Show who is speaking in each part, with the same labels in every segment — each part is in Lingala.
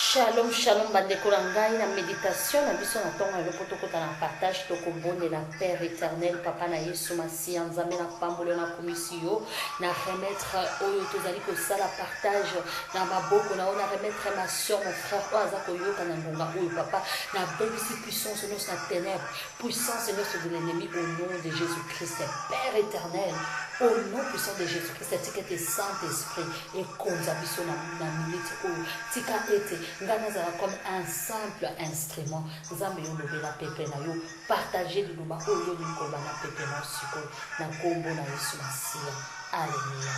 Speaker 1: Shalom shalom bandeko na ngai na meditation na biso na ntongo ya lopo tokota na partage tokobondela Père éternel papa na Yesu Masiya Nzambe na pambolo na kumisi yo na remettre oyo tozali kosala partage na maboko na yo na remettre ma soeur mon frère oyo aza koyoka na ngonga oyo papa na bebisi puissance nyonso na ténèbres puissance nyonso de l'ennemi au nom de Jésus Christ Père éternel au nom puissant de Jésus Christ tika ete Saint Esprit ekonza biso na, na minute oyo tika ete ngai nazala comme un simple instrument Nzambe yo lobela pepe na yo partage liloba oyo yo olingi koloba na pepe na yo sikoyo na nkombo na Yesu Masiya alleluya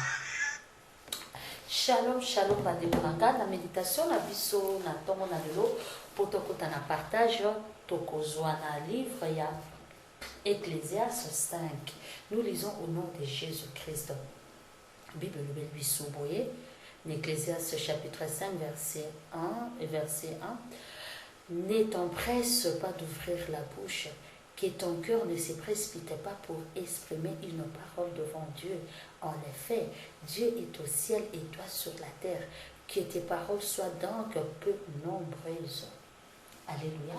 Speaker 1: Shalom shalom bandeko na nga na meditation na biso na ntongo na lelo mpo tokota na partage tokozwa na livre ya Ecclésiaste 5 nous lisons au nom de Jésus-Christ Bible elobeli biso boye na Ecclésiaste chapitre 5 verset 1 et verset 1 ne t'empresse pas d'ouvrir la bouche que ton cœur ne se précipite pas pour exprimer une parole devant Dieu. En effet, Dieu est au ciel et toi sur la terre. Que tes paroles soient donc peu nombreuses. Alléluia.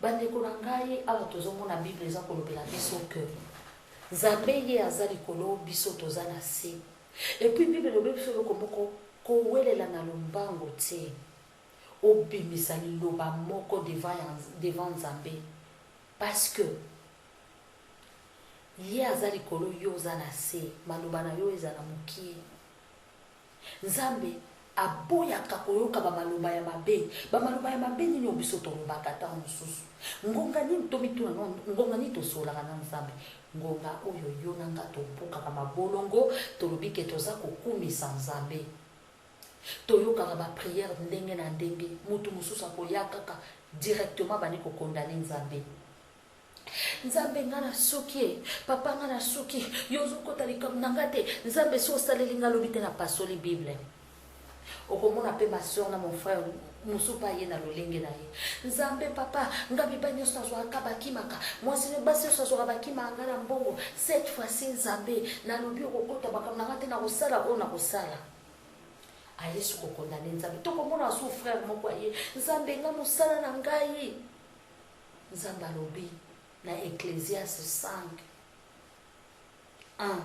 Speaker 1: Bandeko na ngai, awa tozomona Bible eza kolobela biso que Nzambe ye aza likolo, biso toza na se. Et puis Bible elobi biso eloko moko, kowelela na lombango te. Obimisa liloba moko devant devant Nzambe parce que ye aza likolo yo oza na se, maloba na yo ezala mokie. Nzambe aboyaka koyoka ba maloba ya mabe. Ba maloba ya mabe nini oyo biso tolobaka ntango mosusu? Ngonga nini tomituna no, ngonga nini tosololaka na Nzambe? Ngonga oyo yo na nga tobukaka mabolongo, tolobi ke toza kokumisa Nzambe. Toyokaka ba prière ndenge na ndenge, mutu mosusu akoya kaka directement abandi ko condamner Nzambe. Nzambe nga na suki e, papa nga na suki, yo ozokota likambo na nga te, Nzambe so osaleli nga lobi te na pasoli Bible. Okomona pe ma soeur na mon frère mosusu pe aye na lolenge na ye. Nzambe papa, nga mibali nyonso nazwaka bakimaka, mwasi basi nyonso nazwaka bakimaka nga na mbongo. Cette fois-ci Nzambe, nalobi okokota makambo na nga te, nakosala oyo nakosala. Aye su kokondane Nzambe. Tokomona su frère moko aye, Nzambe nga mosala na ngai. Nzambe alobi na Ecclesiaste 5, 1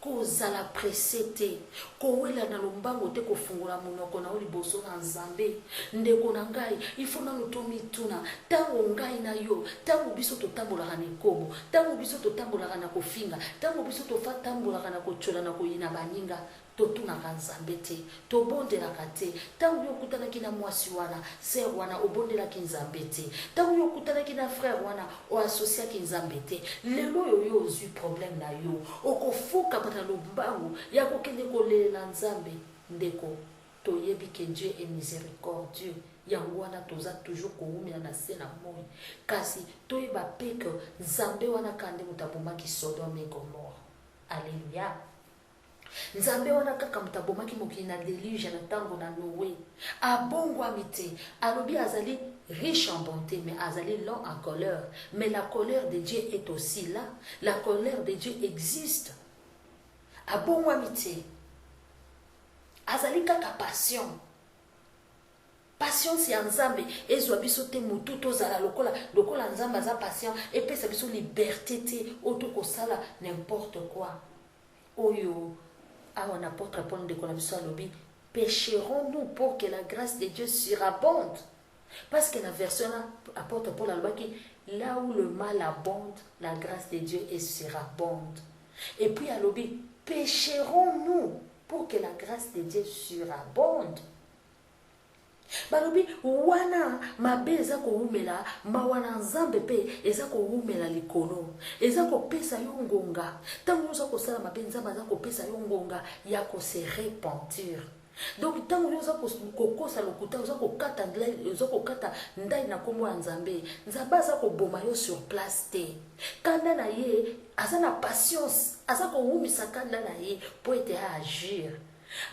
Speaker 1: Kozala presse te, kowela na lombango te kofungola monoko na yo liboso na Nzambe. Ndeko na ngai, il faut nanu tomituna, tango ngai na yo, tango biso totambolaka na ekobo, tango biso totambolaka na kofinga, tango biso totambolaka na kotiola na koyina baninga, Totunaka Nzambe te, tobondelaka te. Tango yo okutanaki na mwasi wana, sœur wana, obondelaki Nzambe te. Tango yo okutanaki na frère wana, o associaki Nzambe te. Lelo oyo yo ozui problème na yo, okofukama na lombangu ya kokende kolelela Nzambe. Ndeko, toyebi que Dieu est misericordieux, yango wana toza toujours kowumela na se na moyi. Kasi toyeba pe que Nzambe wana kaka nde moto abomaki Sodome et Gomorrhe. Alleluia. Nzambe wana kaka moto abomaki mokili na deluge na tango na Noe. Abongwami te. Alobi azali riche en bonte mais azali lent en colère. Mais la colère de Dieu est aussi là. La colère de Dieu existe. Abongwami te. Azali kaka patient. Patience ya Nzambe ezwa biso te mutu tozala lokola lokola Nzambe aza patient epesa biso liberte te oyo tokosala n'importe quoi. Oyo awa na apotre Paul ndeko na biso alobi pecherons-nous pour que la grâce de Dieu surabonde parce que na version na apôtre Paul alobaki là où le mal abonde la grâce de Dieu est surabonde et puis alobi pecherons-nous pour que la grâce de Dieu surabonde. Balobi wana mabe eza kowumela, mawa na Nzambe pe eza kowumela likolo. Eza kopesa yo ngonga. Tango yo oza kosala mabe, Nzambe aza kopesa yo ngonga ya ko se repentir. Donc tango yo oza kokosa lokuta, oza kokata oza kokata ndayi na kombo ya Nzambe, Nzambe aza koboma yo sur place te. Kanda na ye, aza na patience, aza kowumisa kanda na ye po ete a agir.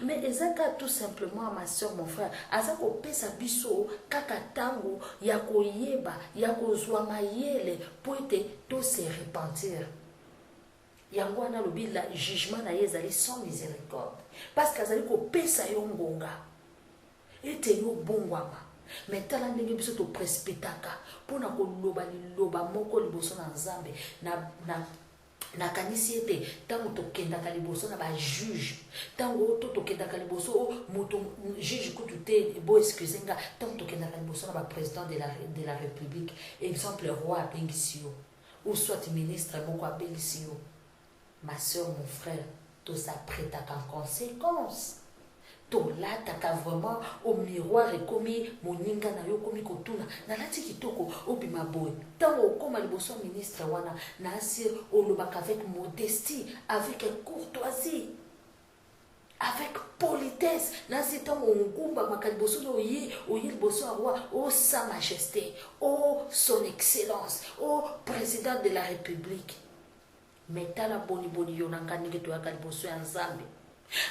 Speaker 1: Mais eza kaka tout simplement ma soeur mon frère aza kopesa biso kaka tango ya koyeba ya kozua mayele po ete to se repentir. Yango wana alobi la jugement na ye ezali sans misericorde parce que azali kopesa yo ngonga. Ete yo obongwama. Mais tala ndenge biso to precipitaka mpo na koloba liloba moko liboso na Nzambe. Na, na, nakanisi ete ntango tokendaka liboso na bajuge, ntango to tokendaka liboso o moto juge kutu te, bo excuse nga, ntango tokendaka liboso na baprésident de la république, exemple roi abengisi yo, ou soit ministre moko abengisi yo, ma soeur, mon frère, tosapretaka en conséquence. Tolataka vraiment au miroir, ekomi moninga na yo okomi kotuna nalati kitoko, obima boye. Ntango okóma liboso ya ministre wana, na asir olobaka avec modestie, avec courtoisie, avec politesse. Nasi ntango ongumbamaka liboso na oye, oye liboso ya roi, o sa majesté, o son excellence, o président de la république. Mais tala boni boni yo na nga ndenge toyaka liboso ya Nzambe.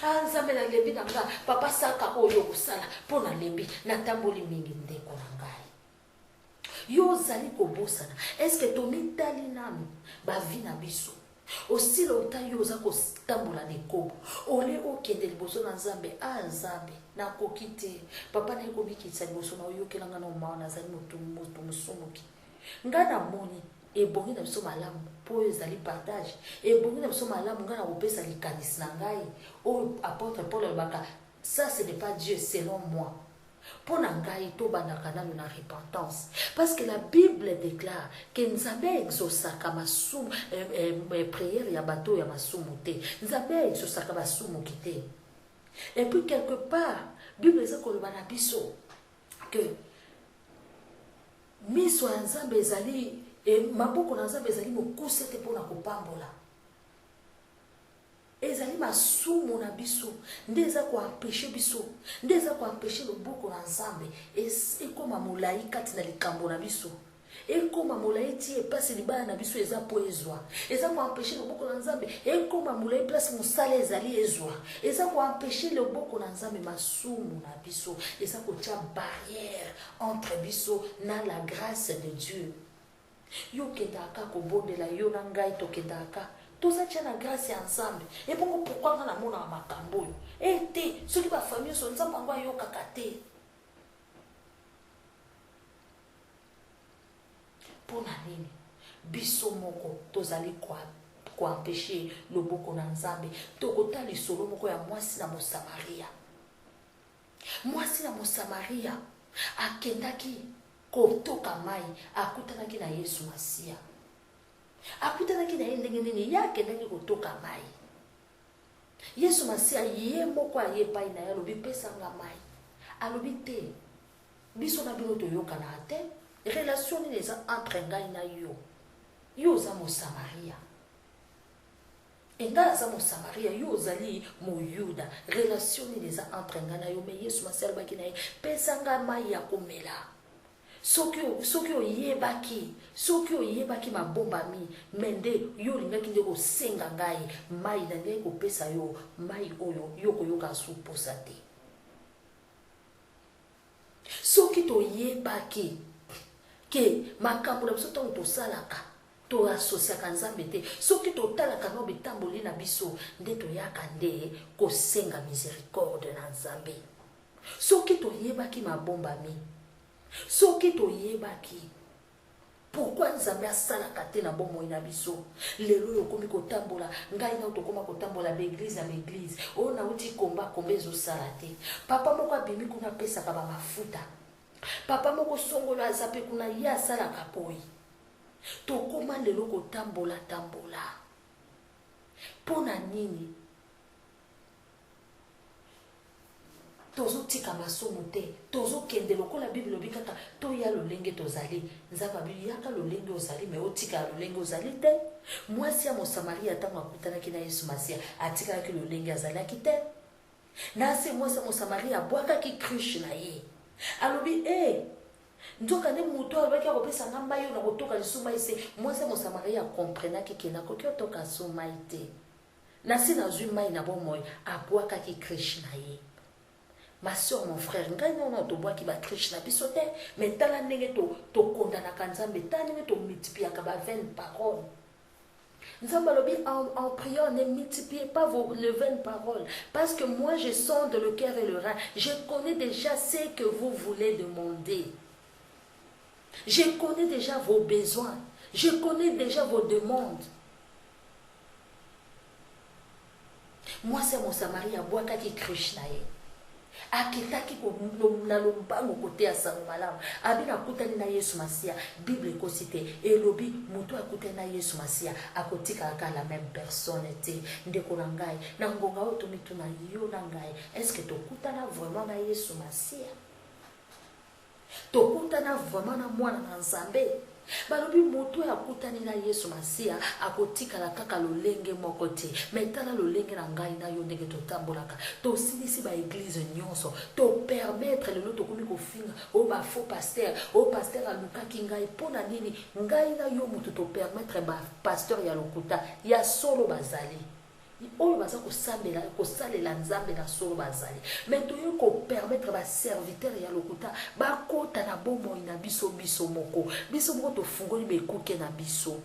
Speaker 1: Ah Nzambe, nalembi na nga, papa, saka oyo okosala mpo nalembi, natamboli mingi. Ndeko na ngai, yo ozali kobosana. Est-ce tomitali nanu bavi na biso? Osila ota yo oza kotambola na ekobo, ole okende liboso na Nzambe: "A ah, Nzambe, nakoki te, papa, naye komikitisa liboso na oyokelanga na omawa, nazali motu motu mosumuki." Ngai namoni ebongi na biso malamu, mpo oyo ezali partage, ebongi na biso malamu. Ngai nakopesa likanisi na ngai oyo apôtre Paul alobaka: "Ça, ce n'est pas Dieu selon moi." Mpo na ngai, tobandaka nano na repentance, parce que la Bible déclare ke Nzambe aexauçaka masumu, prière ya bato oyo ya masumu te. Nzambe aexauçaka basumuki te. Et puis quelque part Bible eza koloba na biso ke miso ya Nzambe ezali e, maboko na Nzambe ezali mokuse te mpona kopambola. Ezali masumu na biso nde eza koempêcher biso, nde eza koempêcher loboko na Nzambe ekóma molai kati na likambo na biso, ekóma molai ti epasi libala na biso eza mpo ezwa. Eza koempêcher loboko na Nzambe ekóma molai place mosala ezali ezwa. Eza koempêcher loboko na Nzambe, masumu na biso eza kotia barrière entre biso na la grâce de Dieu. Yo okendaka kobondela, yo na ngai tokendaka, toza tia na grâce ya Nzambe. Ebongo pourquoi nga namonaka makambo oyo e te? Soki bafamille nyonso, Nzambe yango ayokaka te. Mpo na nini biso moko tozali koempêcher loboko na Nzambe? Tokota lisolo moko ya mwasi na Mosamaria. Mwasi na Mosamaria akendaki kotoka mai, akutanaki na Yesu Masiya. Akutanaki na ye ndenge nini? Ye akendaki kotoka mai, Yesu Masiya ye moko aye epai na ye, alobi: "Pesanga mai." Alobi te: "Biso na bino toyokanaka te, relation nini eza entre ngai na yo? Yo oza Mosamaria e ngai aza Mosamaria, yo ozali Moyuda, relation nini eza entre ngai na yo?" Mais Yesu Masiya alobaki na ye: "Pesa ngai mai ya komela. Soki, soki oyebaki, soki oyebaki mabombami, mais nde yo olingaki nde kosenga ngai mai, na ndenge kopesa yo mai oyo yo koyoka su posa te." Soki toyebaki ke makambo na biso, ntango tosalaka, toasosiaka Nzambe te, soki totalaka no bitamboli na biso, nde toyaka nde kosenga miséricorde na Nzambe. Soki toyebaki mabombami, soki toyebaki pourquoi Nzambe asalaka te na bomoi na biso lelo oyo okomi kotambola, ngai nao tokóma kotambola baéglise na baéglise oyo nauti komba komba, ezosala te. Papa moko abimi kuna, apesaka bamafuta. Papa moko songolo aza mpe kuna, ye asalaka boye. Tokóma lelo kotambola tambola mpo na nini? Tozotika masumu te, tozokende lokola Bible elobi kaka toya lolenge tozali. Nzambe abi: "Yaka lolenge ozali, mais otikala lolenge ozali te." Mwasi ya Mosamaria, ntango akutanaki na Yesu Masiya, atikalaki lolenge azalaki te. Na se mwasi ya Mosamaria abwakaki cruche na ye, alobi: "E, nzoka nde moto alobaki akopesa nga mai oyo na kotoka lisusu mai." Se mwasi ya Mosamaria akomprenaki ke nakoki otoka su mai te, nasi nazwi mai na bomoi. Abwakaki cruche na ye. Ma soeur, mon frère, ngai nono tobwaki bacruche na biso te, mais tala ndenge tokondanaka Nzambe, tala ndenge tomultipliaka bavaines paroles. Nzambe alobi en, en priant, ne multipliez pas vos les vaines paroles, parce que moi je sonde le cœur et le rein. Je connais déjà ce que vous voulez demander. Je connais déjà vos besoins. Je connais déjà vos demandes. Mwasi ya Mosamaria abwakaki cruche na ye. Akitaki na lombango koteya sango malamu. Abi nakutani na Yesu Masiya. Bible ekosi te. Elobi moto akutani na Yesu Masiya akotikala kaka la même personne te. Ndeko na ngai, na ngonga oyo tomituna yo na ngai, est-ce que tokutana vraiment na Yesu Masiya? Tokutana vraiment na mwana na Nzambe? Balobi moto oyo akutani na Yesu Masiya akotikala kaka lolenge moko te. Mais tala lolenge na ngai na yo ndenge totambolaka. Tosilisi ba eglise nyonso. To permettre lelo tokomi kofinga o ba faux pasteur, o pasteur alukaki ngai mpo na nini? Ngai na yo moto to permettre ba pasteur ya lokuta ya solo bazali. Oyo baza kosambela, kosalela Nzambe na solo bazali. Mais toye ko permettre ba serviteurs ya lokuta bakota na bomoi na biso biso moko. Biso moko tofungoli ba ekuke na biso.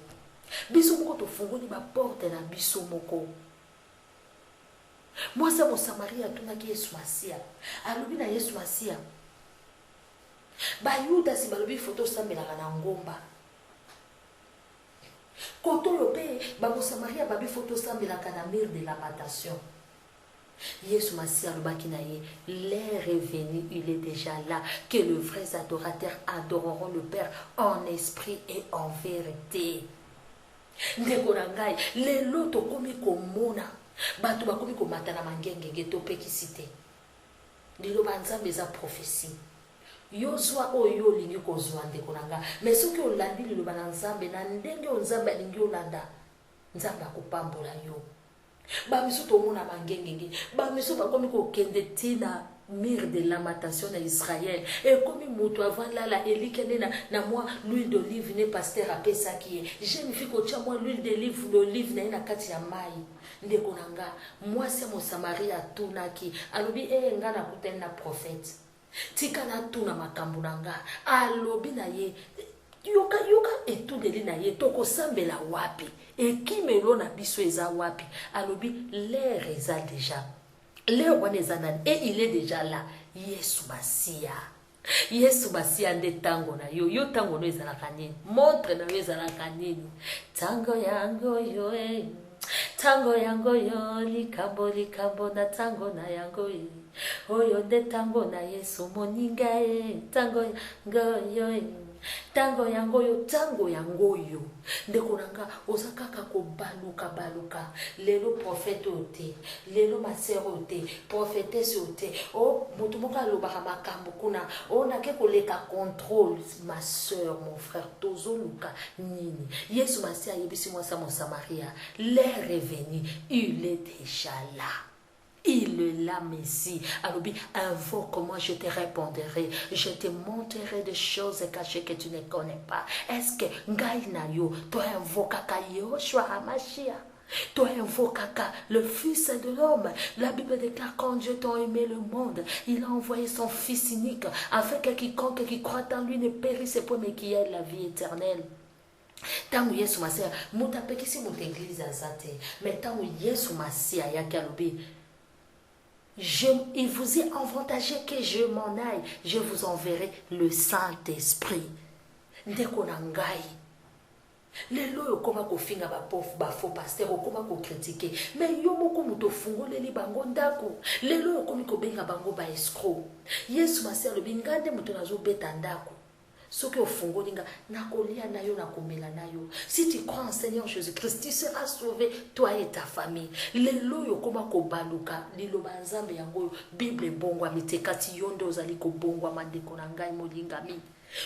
Speaker 1: Biso moko tofungoli ba porte na biso moko. Mwasi ya Mosamaria atunaki Yesu Masiya. Alobi na Yesu Masiya, Bayudasi balobi fo tosambelaka na ngomba. Kote oyo pe ba mosamaria babi faut tosambelaka na mur de lamentation. Yesu Masiya alobaki na ye, l'heure est venue, il est déjà là, que le vrais adorateurs adoreront le Père en esprit et en verite. Ndeko na ngai, lelo tokomi komona bato bakomi komata na mangengenge, topekisi te. Liloba ya Nzambe eza prophetie. Yo zwa oyo yo olingi kozwa ndeko na nga. Mais soki olandi liloba na Nzambe na ndenge oyo Nzambe alingi olanda, Nzambe akopambola yo. Ba misusu tomona mangengenge, ba misusu bakomi kokende ti na mur de lamentation na Israël. Ekomi mutu avant lala elikya nde na, na mwa l'huile d'olive ne pasteur apesaki ye. Jeune fille kotia mwa l'huile d'olive d'olive na ye na kati ya mayi. Ndeko na nga, mwasi ya Mosamaria atunaki, alobi, ee nga nakutani na prophète. Tika natuna makambo na nga. Alobi na ye, yoka, yoka etuneli na ye, tokosambela wapi? Ekimelo na biso eza wapi? Alobi, l'heure eza deja. L'heure wana eza nani? Et il est deja là. Yesu Masiya. Yesu Masiya nde tango na yo. Yo tango no ezalaka nini? Montre na yo ezalaka nini? Tango yango yo eh. Tango yango yo likambo likambo na tango na yango eh. Oyo nde tango na Yesu moninga e tango yango yo e tango yango yo tango yango yo ndeko na nga oza kaka kobaluka baluka lelo prophète oyo te lelo ma sœur oyo te prophétesse oyo te o oh, moto moko alobaka makambo kuna o oh, nake koleka contrôle ma sœur mon frère tozoluka nini Yesu Masiya ayebisi mwasi ya Mosamaria l'heure est venue il est déjà là Il est là, Messie. Alobi, invoque-moi, je te répondrai. Je te montrerai des choses cachées que tu ne connais pas. Est-ce que ngai na yo, toi invokaka Yehoshua Hamashia? Toi invokaka le Fils de l'homme. La Bible déclare quand Dieu t'a aimé le monde, il a envoyé son Fils unique afin que quiconque qui croit en lui ne périsse point mais qu'il ait la vie éternelle. Ntango Yesu Masiya, moto apekisi moto eglise aza te, mais ntango Yesu Masiya ayaki alobi, je, il vous est avantageux que je m'en aille, je vous enverrai le Saint-Esprit. Ndeko na ngai, lelo oyo okoma kofinga ba faux pasteur, okoma kokritike, mais yo moko moto ofungoleli bango ndako, lelo oyo okomi kobenga bango ba escroc. Yesu Masiya alobi, ngai nde moto nazobeta ndako. Soki ofungoli nga, nakolia na yo, nakomela na yo. Si tu crois en Seigneur Jésus-Christ, tu seras sauvé, toi et ta famille. Lelo oyo okoma kobaluka, liloba ya Nzambe yango oyo, Bible ebongwami te, kasi yo nde ozali kobongwama, ndeko na ngai molingami.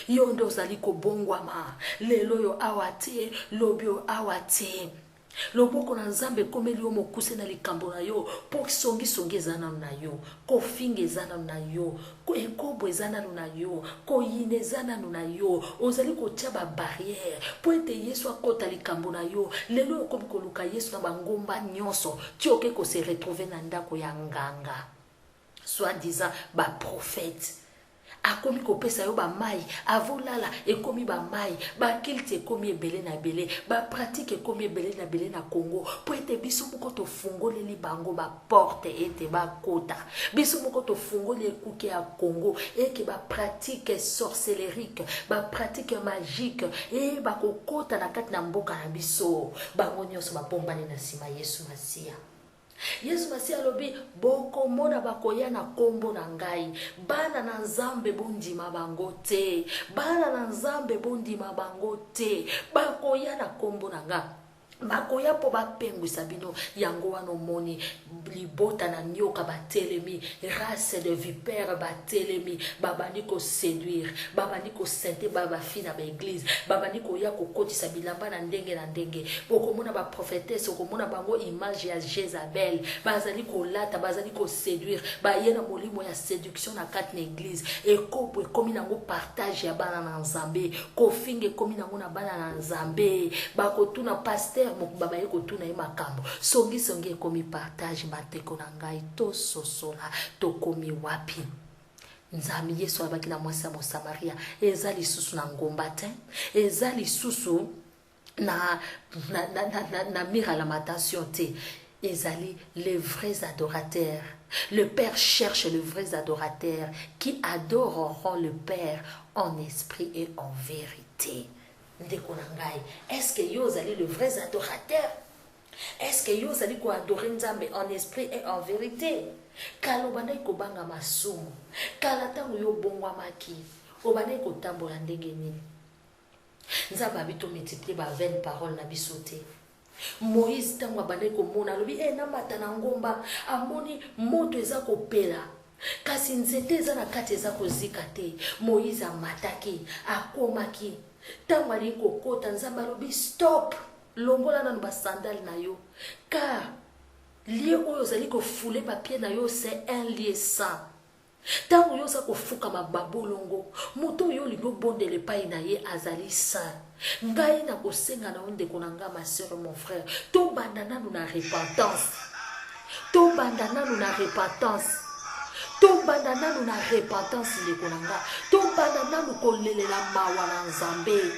Speaker 1: Yo nde ozali kobongwama. Lelo oyo awa te, lobi oyo awa te. Loboko na Nzambe ekomeli yo mokuse na likambo na yo, mpo songisongi eza nanu na yo, kofinga eza nanu na yo, ekobo eza nanu na yo, koyina eza nanu na yo. Ozali kotia ba barrière mpo ete Yesu akota likambo na yo. Lelo okomi koluka Yesu na bangomba nyonso, ti oke ko se retrouver na ndako ya nganga, soit disant ba prophète. Akomi kopesa yo bamai avolala, ekomi bamai, baculte ekomi ebele na ebele, bapratique ekomi ebele na ebele na Congo, mpo ete biso moko tofungoleli bango baporte ete bakota. Biso moko tofungoli ekuke ya Congo eke bapratique sorcellerique, bapratique magique e bakokota na kati na mboka na biso. Bango nyonso babombani na nsima Yesu Masiya. Yesu Masiya alobi, bokomona bakoya na nkombo na ngai. Bana na Nzambe, bondima bango te. Bana na Nzambe, bondima bango te. Bakoya na nkombo na ngai, bakoya mpo bapengwisa bino. Yango wana omoni libota na nyoka batelemi, race de vipère batelemi, babandi koséduire, babandi kosente bafi na baéglise, babandi koya kokotisa bilamba na ndenge na ndenge. Okomona baprophétesse, okomona bango image ya Jezabel, bazali kolata, bazali koséduire, baye na molimo ya séduction na kati na église. Ekobo ekomi nango partage ya bana na Nzambe, kofinga ekomi nango na bana na Nzambe. Bakotuna pasteur mokuba, baye kotuna ye makambo, songisongi ekomi partage. Bandeko na ngai, tososola tokomi wapi. Nzambe Yesu alobaki na mwasi ya Mosamaria, eza lisusu na ngomba te, eza lisusu na mur ya lamentation te, ezali les vrais adorateurs. Le Père cherche les vrais adorateurs qui adoreront le Père en esprit et en vérité. Ndeko na ngai, est-ce que yo ozali le vrai adorateur? Est-ce que yo ozali koadore Nzambe en esprit et en vérité? Kala obandaki kobanga masumu. Kala ntango yo obongwamaki, obandaki kotambola ndenge nini? Nzambe abi tomultiplie bavaine parole na biso te. Moïse, ntango abandaki komona, alobi e namata na ngomba, amoni moto eza kopela kasi nzete eza na kati eza kozika te. Moïse amataki, akomaki. Ntango alingi kokota, Nzambe alobi: "Stop, longola nanu basandale na yo, car lieu oyo ozali kofouler bapieds na yo, c'est un lieu saint." Ntango yo oza kofukama babolongo, moto oyo olingi obondela epai na ye azali saint. Ngai nakosenga na yo, ndeko na ngai, ma soeur, mon frère, tobanda nanu na repentance, tobanda nanu na repentance, tobanda nanu na repentance. Ndeko na nga, tobanda nanu kolelela mawa na Nzambe.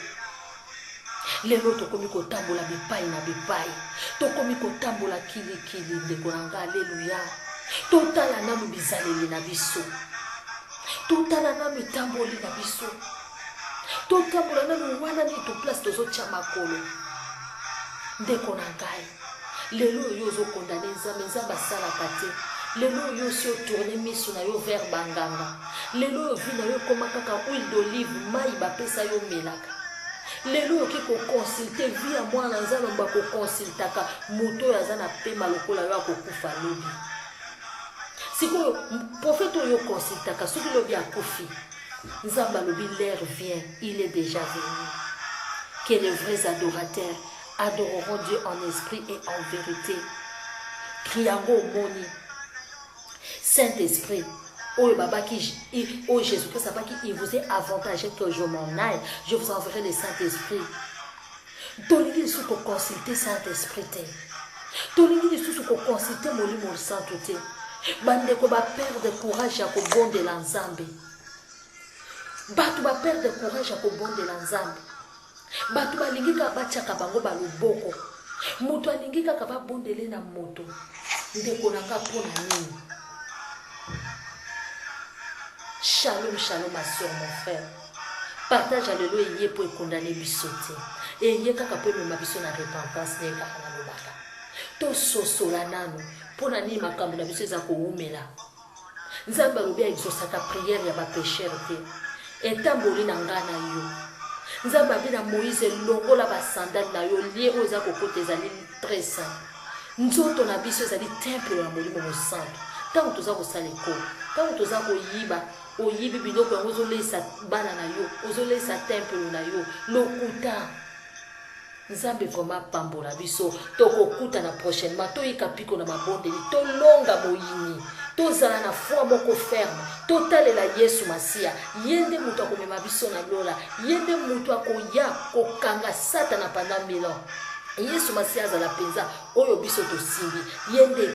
Speaker 1: Lelo tokomi kotambola bipai na bipai, tokomi kotambola kilikili. Ndeko na nga, aleluya, totala nanu bizaleli na biso, totala nanu etamboli na biso, totambola nanu wana nini to place tozotya makolo. Ndeko na ngai, lelo oyo ozokondane Nzambe, Nzambe asalaka te. Lelo oyo osi otourne miso na yo vers banganga. Lelo oyo vie na yo ekóma kaka huile d'olive, mai bapesa yo omelaka. Lelo oyoki koconsulte vie ya mwana na Nzambe, bakoconsultaka moto oyo aza na pema lokola yo, akokufa lobi. Sikoyo prophète oyo oconsultaka, soki lobi akufi, Nzambe alobi: "L'heure vient, il est déjà venu, que les vrais adorateurs adoreront Dieu en esprit et en vérité." Yango omoni Saint-Esprit oyo babaki, oyo Jésus-Christ abaki: "Il vous est avantageux que je m'en aille, je vous enverrai le Saint-Esprit." Tolingi lisusu koconsulte Saint-Esprit te, tolingi lisusu koconsulte Molimo Santo te. Bandeko baperdre courage ya kobondela Nzambe, bato baperdre courage ya kobondela Nzambe. Bato balingi kaka batiaka bango baloboko, moto alingi kaka babondele na moto. Ndeko na nga, mpo na nini? Shalom, shalom, ma soeur, mon frère. Partage ya lelo eye mpo ekondane biso te, eye kaka mpo emema biso na repentance. Nde kaka nalobaka, tososola nanu mpo na nini makambo na biso eza kowumela. Nzambe alobi aexaucaka prière ya bapécheurs te. Etamboli na ngai na yo, Nzambe abi na Moïse: "Longola basandale na yo, lieu oyo eza kokota ezali très saint." Nzoto na biso ezali temple ya Molimo Mosantu. Ntango toza kosala ekolo, ntango toza koyiba, oyibi biloko yango, ozolesa bana na yo, ozolesa temple na yo, lokuta. Nzambe vraiment apambola biso. Tokokutana prochainement. Toyika mpiko na mabondeli, tolonga moyini, tozala na foi moko ferme, totalela Yesu Masiya. Ye nde moto akomema biso na lola, ye nde moto akoya kokanga Satana pendant 1000 ans. Yesu Masiya azala mpenza oyo biso tosimbi ye nde.